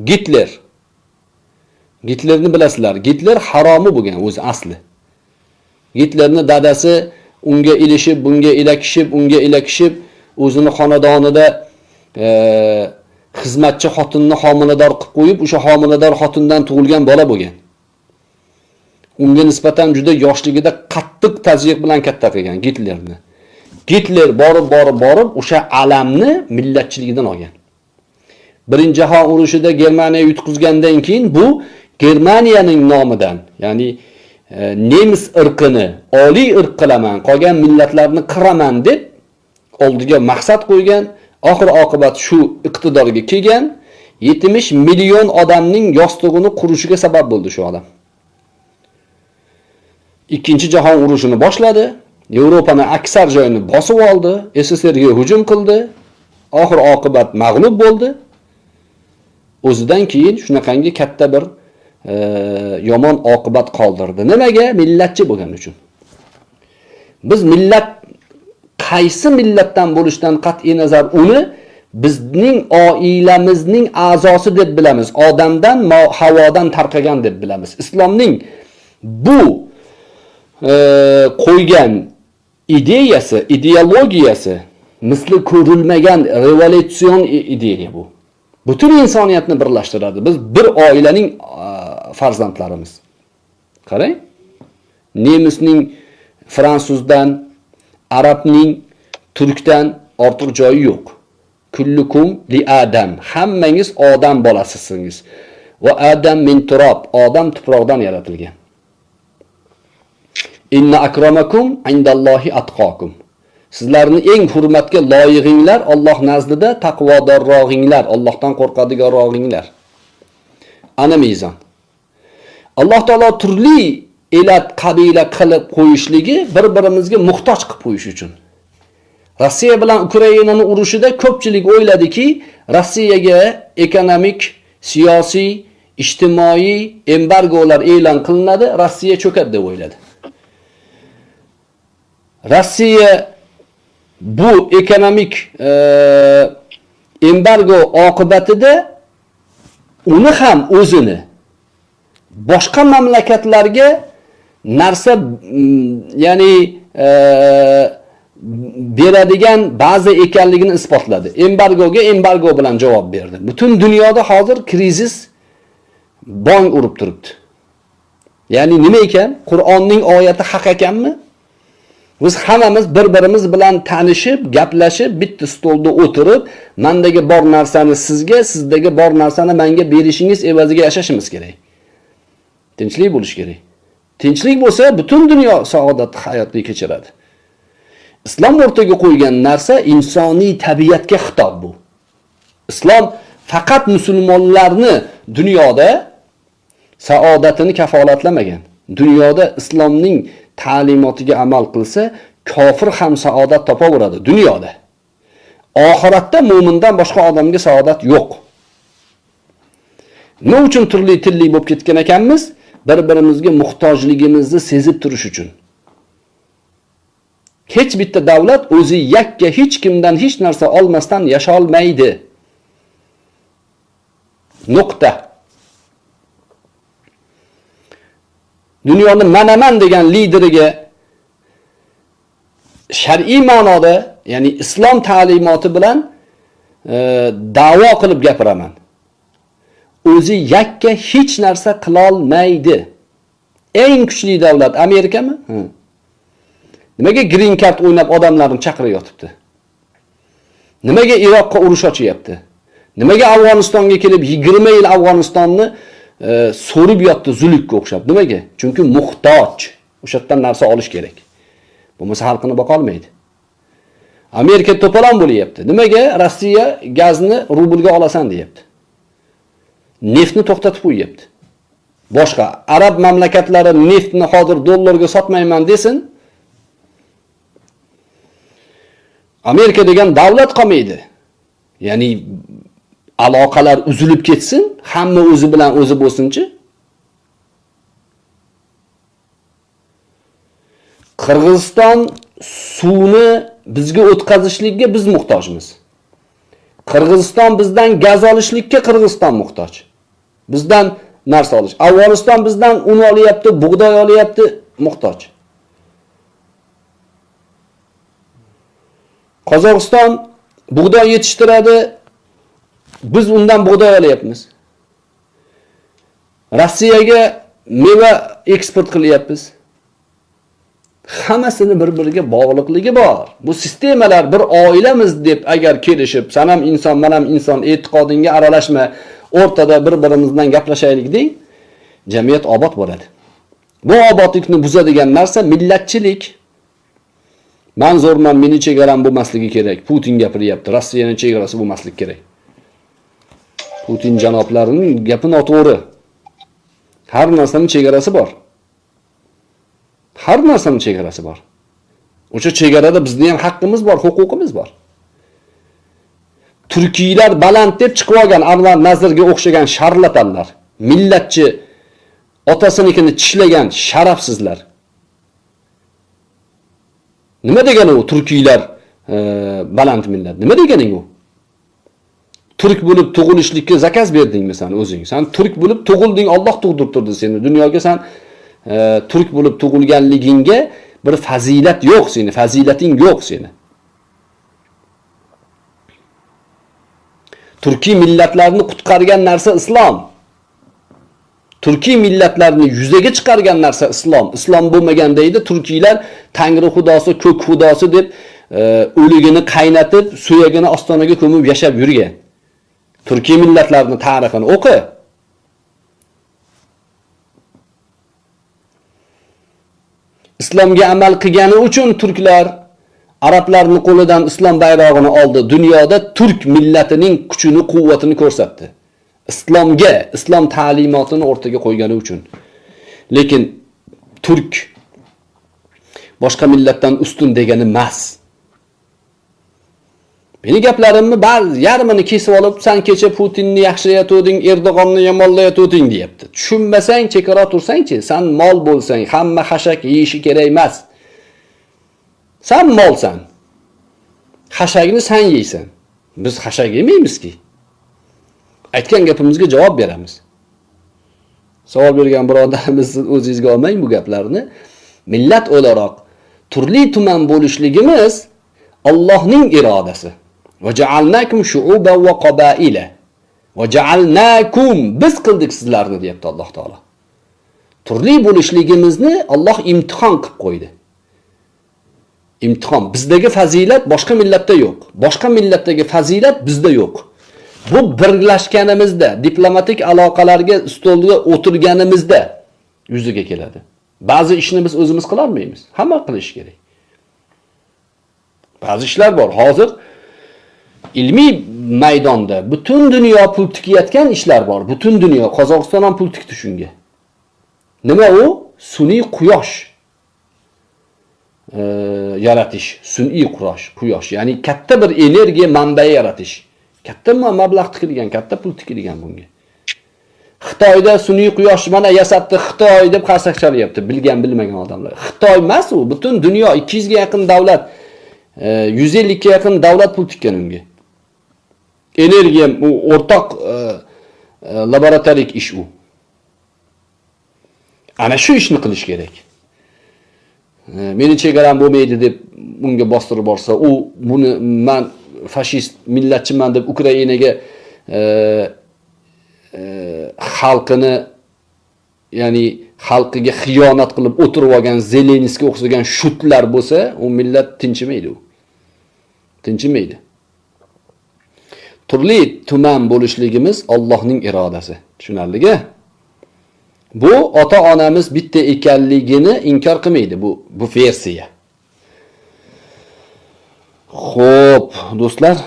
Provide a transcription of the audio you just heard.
Gitler. Gitlerni bilasizlar. Gitler haromi bo'lgan o'zi asli. Gitlerni dadasi unga ilishib, bunga ilakishib, unga ilakishib, o'zini xonadonida xizmatchi xotinni homilador qilib qo'yib, o'sha homilador xotindan tug'ilgan bola bo'lgan. Unga nisbatan juda yoshligida qattiq tazyiq bilan katta qilgan Gitlerni. Gitler borib o'sha alamni millatchiligidan olgan. Birinchi jahon urushida Germaniya yutqizgandan keyin bu Germaniyaning nomidan, ya'ni nemis irqini oliy irq qilaman, qolgan millatlarni qiraman deb oldiga maqsad qo'ygan. Oxir oqibat shu iqtidorga kelgan. 70 million odamning yostig'ini qurishiga sabab bo'ldi shu odam. Ikkinchi jahon urushini boshladi. Yevropani aksar joyini bosib oldi, SSRga hujum qildi. Oxir oqibat mag'lub bo'ldi. O'zidan keyin shunaqangi katta bir yomon oqibat qoldirdi. Nimaga? Millatchi bo'lgani uchun. Biz millat qaysi millatdan bo'lishidan qat'iy nazar uni bizning oilamizning a'zosi deb bilamiz. Odamdan, havodan tarqagan deb bilamiz. Islomning bu qo'ygan ideyasi, ideologiyasi misli ko'rilmagan revolyutsion ideya bu. Butun insoniyatni birlashtiradi. Biz bir oilaning farzandlarimiz. Qarang. Nemisning fransuzdan, arabning turkdan ortiq joyi yo'q. Kullukum li Adam. Hammangiz odam bolasisiniz. Va Adam min turob. Odam tuproqdan yaratilgan. Inna akramakum indallohi atqokum. Sizlarning eng hurmatga loyiqinglar Alloh nazdida taqvodorrog'inglar, Allohdan qo'rqadiganrog'inglar. Ana mezon. Alloh taolo turli elat, qabila qilib qo'yishligi bir-birimizga muhtoj qilib qo'yish uchun. Rossiya bilan Ukrainani urushida ko'pchilik o'yladiki, Rossiyaga ekonomik, siyosiy, ijtimoiy embargolar e'lon qilinadi, Rossiya cho'kadi deb o'yladi. Rossiya bu ekonomik embargo oqibatida uni ham o'zini boshqa mamlakatlarga narsa, ya'ni beradigan baza ekanligini isbotladi. Embargoga embargo bilan javob berdi. Butun dunyoda hozir krizis bong urib turibdi. Ya'ni nima ekan? Qur'onning oyati haq ekanmi? Biz hammamiz bir-birimiz bilan tanishib, gaplashib, bitta stolda o'tirib, mendagi bor narsani sizga, sizdagi bor narsani menga berishingiz evaziga yashashimiz kerak. Tinchlik bo'lishi kerak. Tinchlik bo'lsa, butun dunyo saodatli hayotni kechiradi. Islom o'rtaga qo'ygan narsa insoniy tabiatga xitob bu. Islom faqat musulmonlarni dunyoda saodatini kafolatlamagan. Dunyoda islomning ta'limotiga amal qilsa, kofir ham saodat topaveradi dunyoda. Oxiratda mo'mindan boshqa odamga saodat yo'q. Nima uchun turli tilli bo'lib ketgan ekanmiz? Bir-birimizga muhtojligimizni sezib turish uchun. Hech bitta davlat o'zi yakka hech kimdan hech narsa olmasdan yasha olmaydi. Nuqta. Dunyoni manaman degan lideriga shar'iy ma'noda, ya'ni islom ta'limoti bilan da'vo qilib gapiraman. O'zi yakka hech narsa qila olmaydi. Eng kuchli davlat Amerikami? Nimaga green card o'ynab odamlarni chaqirib yotibdi? Nimaga Iroqqa urush ochyapti? Nimaga Afg'onistonga kelib 20 yil Afg'onistonni so'rib yotdi zulukka o'xshab? Nimaga? Chunki muhtoj. O'sha yerdan narsa olish kerak. Bo'lmasa xalqini boqa olmaydi. Amerika to'polon bo'lyapti. Nimaga? Rossiya gazni rublga olasan deyapti. Neftni to'xtatib qo'yyapti. Boshqa arab mamlakatlari neftni hozir dollarga sotmayman desin, Amerika degan davlat qolmaydi. Ya'ni aloqalar uzilib ketsin, hamma o'zi bilan o'zi bo'lsinchi. Qirg'iziston suvni bizga o'tkazishlikka biz muhtojmiz. Qirg'iziston bizdan gaz olishlikka Qirg'iziston muhtoj. Bizdan narsa olish. Afg'oniston bizdan un olyapti, bug'doy olyapti, muhtoj. Qozog'iston bug'doy yetishtiradi, biz undan bug'doy olyapmiz. Rossiyaga meva eksport qilyapmiz. Hammasini bir-biriga bog'liqligi bor. Bu sistemalar bir oilamiz deb agar kelishib, san ham inson, men ham inson, e'tiqodingga aralashma, o'rtada bir-birimiz bilan gaplashaylik deng, jamiyat obod bo'ladi. Bu obodlikni buzadigan narsa millatchilik. Men zo'rman, meni chegaram bo'lmasligi kerak. Putin gapiryapti, Rossiyaning chegarasi bo'lmasligi kerak. Putin janoblarining gapi noto'g'ri. Har narsaning chegarasi bor. Har narsaning chegarasi bor. O'sha chegarada bizning ham haqqimiz bor, huquqimiz bor. Turkiylar baland deb chiqib olgan Anvar Nazirga o'xshagan sharlatanlar, millatchi otasinikini tishlagan sharafsizlar. Nima degani u turkiylar baland millat? Nima deganing u? Turk bo'lib tug'ilishlikka zakaz berdingmi sen o'zing? Sen turk bo'lib tug'ilding, Alloh tug'dirib turdi seni. Dunyoga sen turk bo'lib tug'ilganligingga bir fazilat yo'q seni, fazilating yo'q seni. Turkiy millatlarni qutqargan narsa islom. Turkiy millatlarni yuzaga chiqargan narsa islom. Islom bo'lmaganda edi turkiylar Tangri xudosi, ko'k xudosi deb o'ligini qaynatib, suyagini ostonaga ko'mib yashab yurgan. Turkiy millatlarni tarixini o'qi. Islomga amal qilgani uchun turklar arablarning qo'lidan islom bayrog'ini oldi. Dunyoda turk millatining kuchini, quvvatini ko'rsatdi. Islomga, islom ta'limotini o'rtaga qo'ygani uchun. Lekin turk boshqa millatdan ustun degani emas. Meni gaplarimni ba'zi yarmini kesib olib, san kecha Putinni yaxshilayotganding, Erdo'g'onni yomonlayotganding deyapti. Tushunmasang, chekara tursangchi, san mol bo'lsang, hamma xashak yeyishi kerak emas. San molsan. Xashakni san yeysan. Biz xashak yemaymizki. Aytgan gapimizga javob beramiz. Savol bergan birodarimiz o'zingizga olmang bu gaplarni. Millat o'laroq turli tuman bo'lishligimiz Allohning irodasi. Va ja'alnakum shu'uban va qabaila. Va ja'alnakum, biz qildik sizlarni deyapti Alloh taolo. Turli bo'lishligimizni Alloh imtihon qilib qo'ydi. Imtihon. Bizdagi fazilat boshqa millatda yo'q. Boshqa millatdagi fazilat bizda yo'q. Bu birlashganimizda, diplomatik aloqalarga stolga o'tirganimizda yuzaga keladi. Ba'zi ishni biz o'zimiz qila olmaymiz. Hamma qilish kerak. Ba'zi ishlar bor. Hozir ilmiy maydonda butun dunyo pul tikayotgan ishlar bor. Butun dunyo, Qozog'iston ham pul tikdi shunga. Nima u? Sun'iy quyosh yaratish, sun'iy quyosh, ya'ni katta bir energiya manbai yaratish. Katta mablag' tikilgan, katta pul tikilgan bunga. Xitoyda sun'iy quyosh mana yasabdi Xitoy deb qarsak chalyapti, bilgan bilmagan odamlar. Xitoy emas u, butun dunyo 200 ga yaqin davlat, 150 ga yaqin davlat pul tikkan unga. Energiya u o'rtoq laboratoriyalik ish u. Ana shu ishni qilish kerak. Meni chegaram bo'lmaydi deb unga bostirib borsa, u buni men fashist millatchiman deb Ukrainaga xalqini, ya'ni xalqiga xiyonat qilib o'tirib olgan Zelenskiyga o'xshagan shutlar bo'lsa, u millat tinchimaydi u. Tinchimaydi. Turli tuman bo'lishligimiz Allohning irodasi. Tushunarligi? Bu ota-onamiz bitta ekanligini inkor qilmaydi bu versiya. Xo'p, do'stlar.